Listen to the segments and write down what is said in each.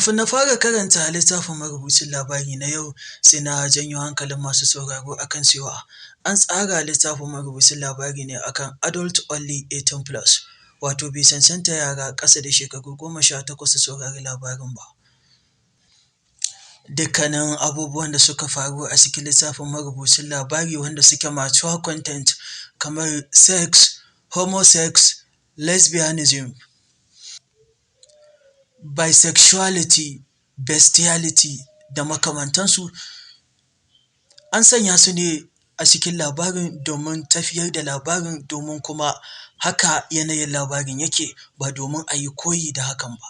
Kafin na fara karanta littafin marubucin labari na yau sai na janyo hankalin masu sauraro akan cewa an tsara littafin marubucin labari ne akan adult only 18+, wato bai cancanta yara ƙasa da shekaru 18 su saurari labarin ba. Dukkanin abubuwan da suka faru a cikin littafin marubucin labari wanda suke mature content kamar sex, homosex, lesbianism, bisexuality, bestiality da makamantansu, an sanya su ne a cikin labarin domin tafiyar da labarin domin kuma haka yanayin labarin yake ba domin ayi koyi da hakan ba.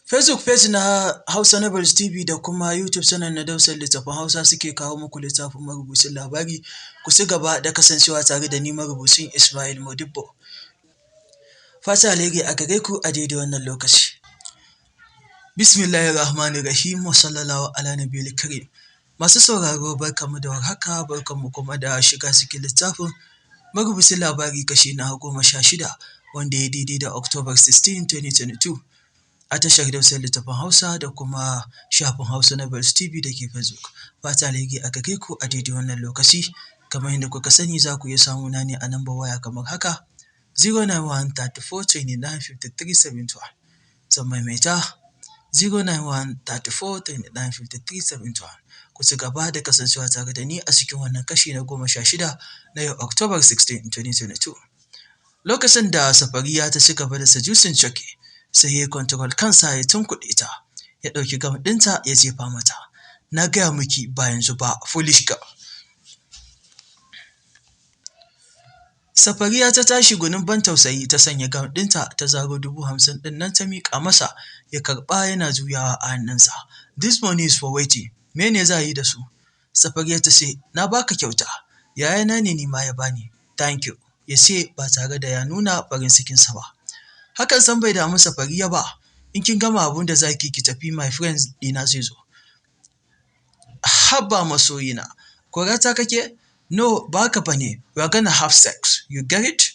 Facebook page na Hausa Nobles TV da kuma YouTube channel na Dausayi Littattafan Hausa suke kawo muku littafin marubucin labari, ku cigaba da kasancewa tare da ni marubuci Ismail Modibbo. Fatan alheri a gare ku a daidai wannan lokaci. Bismillahirrahmanirrahim wa sallallahu ala nabiyil karim. Masu sauraro barkanmu da warhaka, barkanmu kuma da shiga cikin littafin marubucin labari kashi na 16 wanda ya daidai da October 16, 2022 a tashar Dausayi Littattafan Hausa da kuma shafin Hausa Nobles TV da ke Facebook. Fatan alheri a gare ku a daidai wannan lokaci. Kamar yadda kuka sani za ku iya samuna ne a nambar waya kamar haka 091 34 29 53 71. Zan maimaita 091 34 29 53 71. Ku ci gaba da kasancewa tare da ni a cikin wannan kashi na 16 na yau October 16, 2022. Lokacin da Safariya ta ci gaba da seducing Chucky, sai ya yi control kansa ya tunkuɗe ta, ya ɗauki gown ɗinta ya jefa mata. Na gaya miki ba yanzu ba foolish girl. Safariya ta tashi gwanin ban tausayi ta sanya gown ɗinta ta zaro 50,000 ɗin nan ta miƙa masa ya karɓa yana juyawa a hannunsa. This money is for waiting, mene za a yi da su? Safariya ta ce, na baka kyauta, yayana ne nima ya bani, thank you, ya ce ba tare da ya nuna farin cikinsa ba. Hakan sam bai damu Safariya ba, in kin gama abun da za ki ki tafi my friend ɗina zai zo. Haba masoyina, korata kake? No, ba haka ba ne, we are gonna have sex, you get it?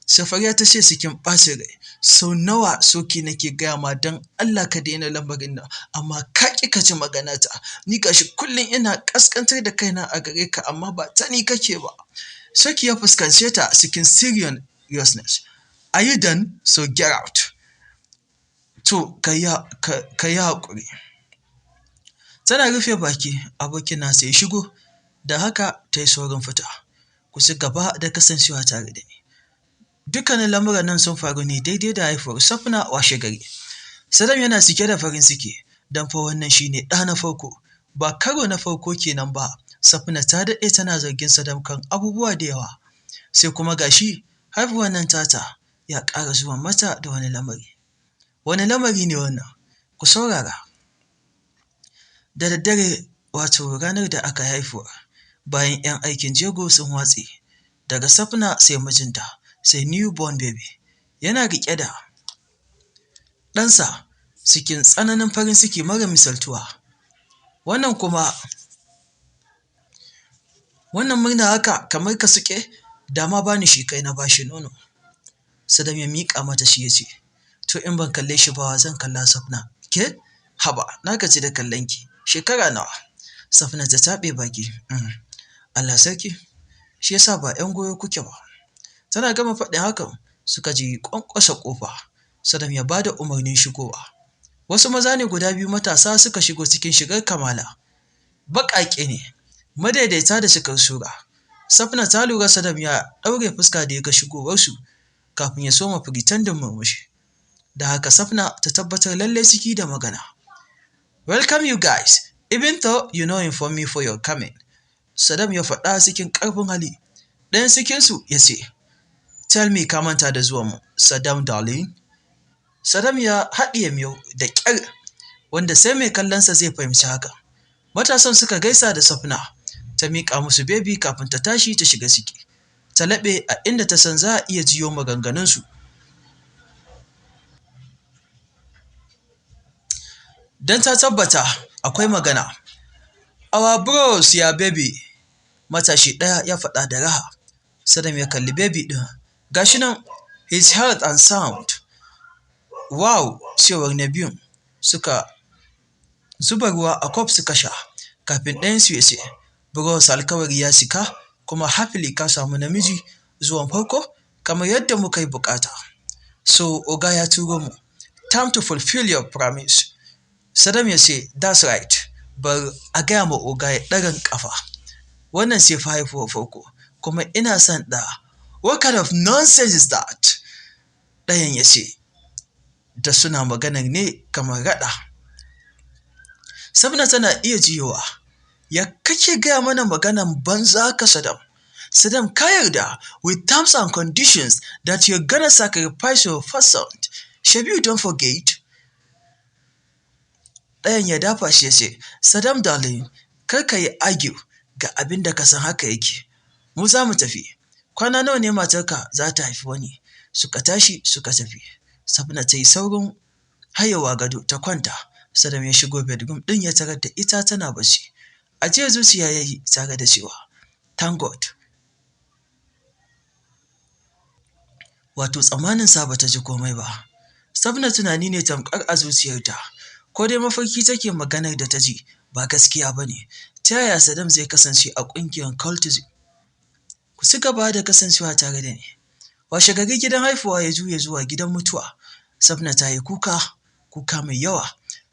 Safariya ta ce cikin ɓacin rai, sau nawa Soki nake gaya ma don Allah ka daina lamarin nan, amma ka ƙi ka ji maganata, ni gashi kullum ina ƙasƙantar da kaina a gare ka amma ba ta ni kake ba. Soki ya fuskance ta cikin seriousness, are you done? So get out. To ka yi haƙuri. Tana rufe baki abokin nasa ya shigo, da haka ta yi saurin fita. Ku ci gaba da kasancewa tare da ni. Dukkanin lamuran nan sun faru ne daidai da haifuwar Safna washegari. Sadam yana cike da farin ciki don fa wannan shi ne ɗa na farko, ba karo na farko kenan ba. Safna ta daɗe tana zargin Sadam kan abubuwa da yawa, sai kuma ga shi haihuwar nan tata ya ƙara zuwa mata da wani lamari. Wane lamari ne wannan? Ku saurara. Da daddare wato ranar da aka haihuwar, bayan ‘yan aikin jego sun watse, daga Safna sai mijinta, sai new born baby, yana riƙe da ɗansa cikin tsananin farin ciki mara misaltuwa. Wannan kuma wannan murna haka kamar ka suƙe, da ma bani shi kai na bashi nono. Sadam ya miƙa mata shi ya ce, to in ban kalle shi ba wa zan kalla Safna? Ke? Haba na gaji da kallon ki, shekara nawa? Safna ta taɓe baki, Allah sarki, shi yasa ba ‘yan goyo kuke ba. Tana gama faɗin hakan suka ji ƙwanƙwasa ƙofa, Sadam ya ba da umarnin shigowa. Wasu maza ne guda biyu matasa suka shigo cikin shigar kamala, baƙaƙe ne, madaidaita da cikar sura. Safna ta lura Sadam ya ɗaure fuska da ya ga shigowarsu kafin ya soma pretending murmushi. Da haka Safna ta tabbatar lallai ciki da magana. Welcome you guys, even though you no inform me for your coming. Sadam ya faɗa cikin ƙarfin hali. Ɗayan cikinsu ya ce, tell me ka manta da zuwanmu, Sadam darling. Sadam ya haɗiye miyau da ƙyar, wanda sai mai kallonsa zai fahimci haka. Matasan suka gaisa da Safna, ta miƙa musu baby kafin ta tashi ta shiga ciki. Ta laɓe a inda ta san za a iya jiyo maganganunsu. Don ta tabbata akwai magana. Our bros ya baby, matashi ɗaya ya faɗa da raha. Sadam ya kalli baby ɗin, gashi nan, his health and sound. Wow, cewar na biyun. Suka zuba ruwa a cup suka sha kafin ɗayansu ya ce, "Bros, alkawari ya cika, kuma happily ka samu namiji zuwan farko kamar yadda muka yi bukata. So oga ya turo mu. Time to fulfill your promise." Sadam ya ce, "That's right. Bar a gaya ma oga ya ɗagan ƙafa. Wannan sai fa haifuwar farko, kuma ina son ɗa. What kind of nonsense is that?" Ɗayan ya ce, da suna maganar ne kamar raɗa. Sabna tana iya jiyowa. "Ya kake gaya mana maganan banza haka, Sadam? Sadam, ka yarda with terms and conditions that you're gonna sacrifice your first son. Shebi you don't forget?" Ɗayan ya dafa shi ya ce, "Sadam darling, kar ka yi argue ga abin da ka san haka yake. Mu za mu tafi. Kwana nawa ne matarka za ta haifi wani?" Suka tashi suka tafi. Sabna ta yi saurin hayewa gado ta kwanta. Sadam ya shigo bedroom ɗin ya tarar da ita tana bacci. Ajiyar zuciya ya yi tare da cewa, "Thank God." Wato tsammaninsa ba ta ji komai ba. Sabna tunani ne tamkar a zuciyarta. Ko dai mafarki take, maganar da ta ji ba gaskiya ba ne. Ta yaya Sadam zai kasance a ƙungiyar cultism? Ku ci gaba da kasancewa tare da ni. Washe gari gidan haifuwa ya juye zuwa gidan mutuwa. Sabna ta yi kuka, kuka mai yawa.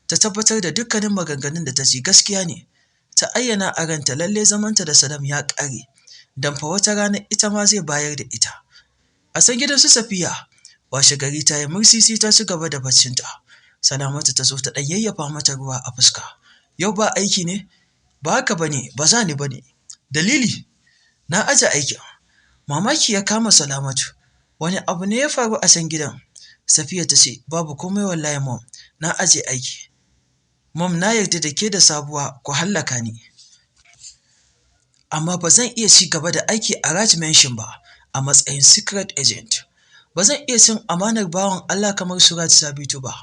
Ta tabbatar da dukkanin maganganun da ta ji gaskiya ne. Ta ayyana a ranta lalle zamanta da Sadam ya ƙare. Dan fa wata rana ita ma zai bayar da ita. A san gidan su Safiya, washe gari ta yi mursisi ta ci gaba da baccinta. Salamatu ta zo ta ɗan yayyafa mata ruwa a fuska. "Yau ba aiki ne?" "Ba haka ba ne, ba za ni ba ne." "Dalili?" "Na aje aikin." Mamaki ya kama Salamatu. Wani abu ne ya faru a can gidan? Safiya ta ce, "Babu komai wallahi mom, na aje aiki. Mom, na yarda da ke da Sabuwa ku hallaka ni. Amma ba zan iya ci gaba da aiki a Raj Mansion ba a matsayin secret agent. Ba zan iya cin amanar bawan Allah kamar Suraj Sabitu ba.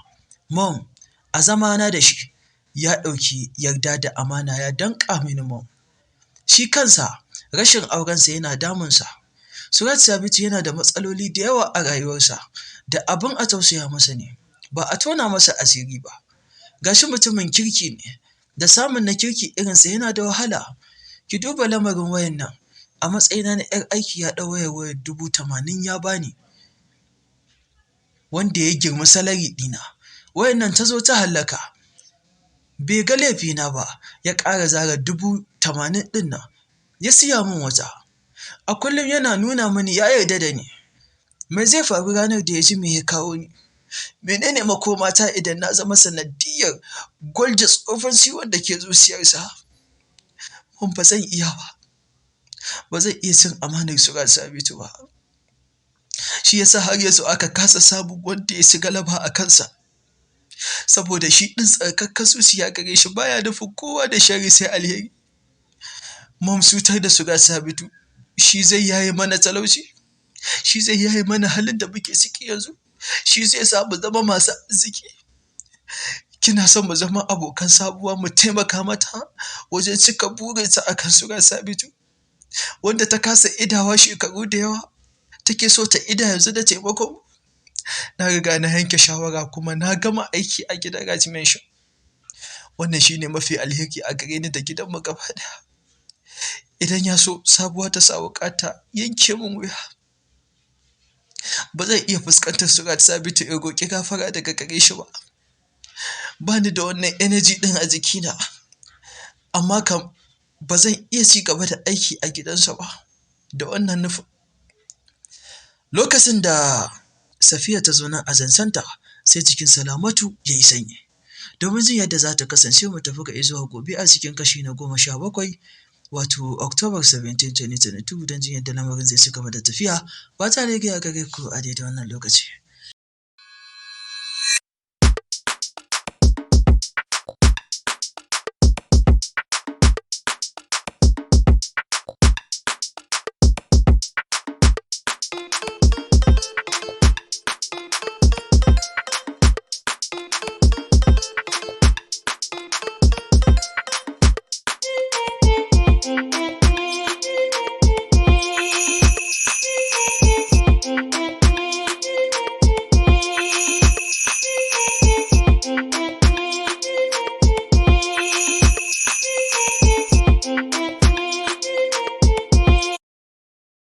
Mom, a zamana da shi, ya ɗauki yarda da amana ya danƙa mini, mom. Shi kansa rashin aurensa yana damunsa. Suraj Sabitu yana da matsaloli da yawa a rayuwarsa da abin a tausaya masa ne, ba a tona masa asiri ba. Gashi mutumin kirki ne, da samun na kirki irinsa yana da wahala. Ki duba lamarin wayan nan, a matsayina na 'yar aiki ya ɗau wayar 80,000 ya bani, wanda ya girmi salary ɗina. Wayan nan ta zo ta hallaka. Bai ga laifina ba, ya ƙara zara 80,000 ɗin nan, ya siya min wata. A kullum yana nuna mini ya yarda da ni. Me zai faru ranar da ya ji me ya kawo ni? Menene makomata idan na zama sanadiyyar gwalje tsofan ciwon da ke zuciyarsa? Mom, ba zan iya ba. Ba zan iya cin amanar Suraj Sabitu ba. Shi yasa har yanzu aka kasa samun wanda ya ci galaba a kansa. Saboda shi ɗin tsarkakken zuciya gare shi, baya nufin kowa da sharri sai alheri. Mom, cutar da Suraj Sabitu shi zai yaye mana talauci? Shi zai yaye mana halin da muke ciki yanzu? Shi zai sa mu zama masu arziki? Kina son mu zama abokan Sabuwa mu taimaka mata wajen cika burinta a kan Suraj Sabitu? Wanda ta kasa idawa shekaru da yawa, take so ta ida yanzu da taimakon. Na riga na yanke shawara kuma na gama aiki a gidan Raj Mansion. Wannan shi ne mafi alheri a gare ni da gidanmu gaba ɗaya. Idan ya so Sabuwa ta sa wuƙa ta yanke min wuya. Ba zan iya fuskantar Suraj Sabitu in roƙi gafara daga gare shi ba. Ba ni da wannan energy ɗin a jikina. Amma kam ba zan iya ci gaba da aiki a gidansa ba da wannan nufin." Lokacin da Safiya ta zo nan a zancenta, sai jikin Salamatu ya yi sanyi. Domin jin yadda za ta kasance, mu tafi ga zuwa gobe a cikin kashi na 17, wato October 17, 2022, don jin yadda lamarin zai ci gaba da tafiya. Ba ta rage a gare ku a daidai wannan lokaci.